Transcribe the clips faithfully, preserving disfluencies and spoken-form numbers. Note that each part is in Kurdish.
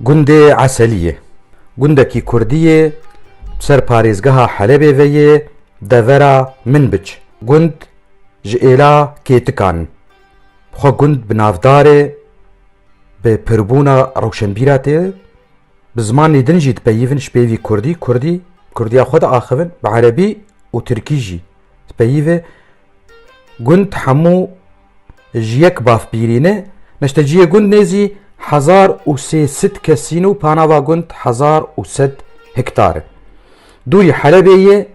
Gundê Eseliyê. Gundekî kurdî yê, bi ser parêzgeha Helebê ve yê, devera Minbic. Gund ji êla Kêtikan in. Xwe gund bi navdar e, bi pirbûna rewşenbîra tê, bi zimanê din jî dipeyivin, ji pêvî kurdî, kurdî, kurdiya xwe diaxivin, bi erebî û tirkî jî dipeyive. Gund hemû ji yek bavpîrî ne. Neşteciyê gund nêzî hezar û sê sed kesîn û panava gund hezar û sed hektar e. Dûrî Helebê yê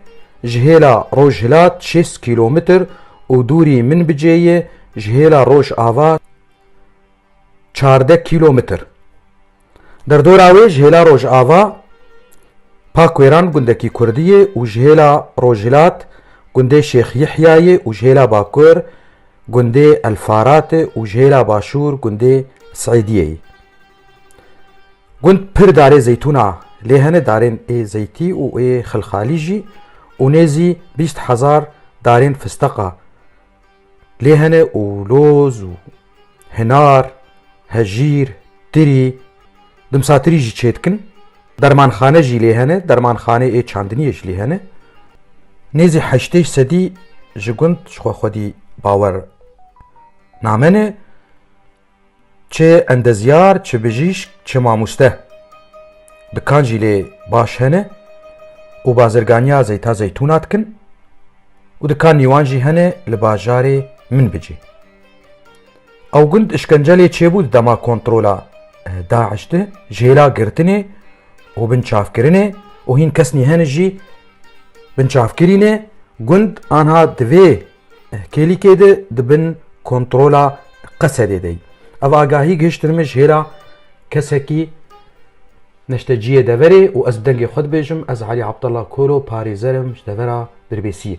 ji hêla rojhilat şêst kîlometr û dûrî Minbicê yê ji hêla rojava çardeh kîlometr. Derdora wê ji hêla rojava Pakwêran gundekî kurdî yê û ji hêla rojhilat gundê Şêx Yihya yê û ji hêla bakur gundê El Farat e û ji hêla başûr gundê Seîdiyê yê. Gund pir darê zeytûna lê hene, darên ê zeytî û ê xilxalî jî, û nêzî bîst hezar darên fisteqa lê hene û loz û hinar, hejîr, tirî, dimsatirî jî çêdikin. Dermanxane jî lê hene, dermanxanê ê çandiniyê jî lê hene. Nêzî heştê sedî ji gund ji xwe xwedî bawer namene. Çi endezyar, çi bijîşk, çi mamoste. Dikan jî lê baş hene û bazirganiya zeyta zeytûna dikin û dikan nîwan jî hene li bajarê Minbicê. Ew gund îşkence lê çêbû di dema kontrola, eh, DAIŞ de, ji hêla girtinê û binçavkirinê û hîn kesnî hene jî binçavkirî ne. Gund anha di vê kêlîkê de di bin kontrola Qesedê de ye. Ev agahî gihiştin min ji hêla kesekî neşteciyê deverê û ez bi dengê xwe dibêjim, ez Elî Abdullah Koro, parêzer im ji devera Dirbêsiyê.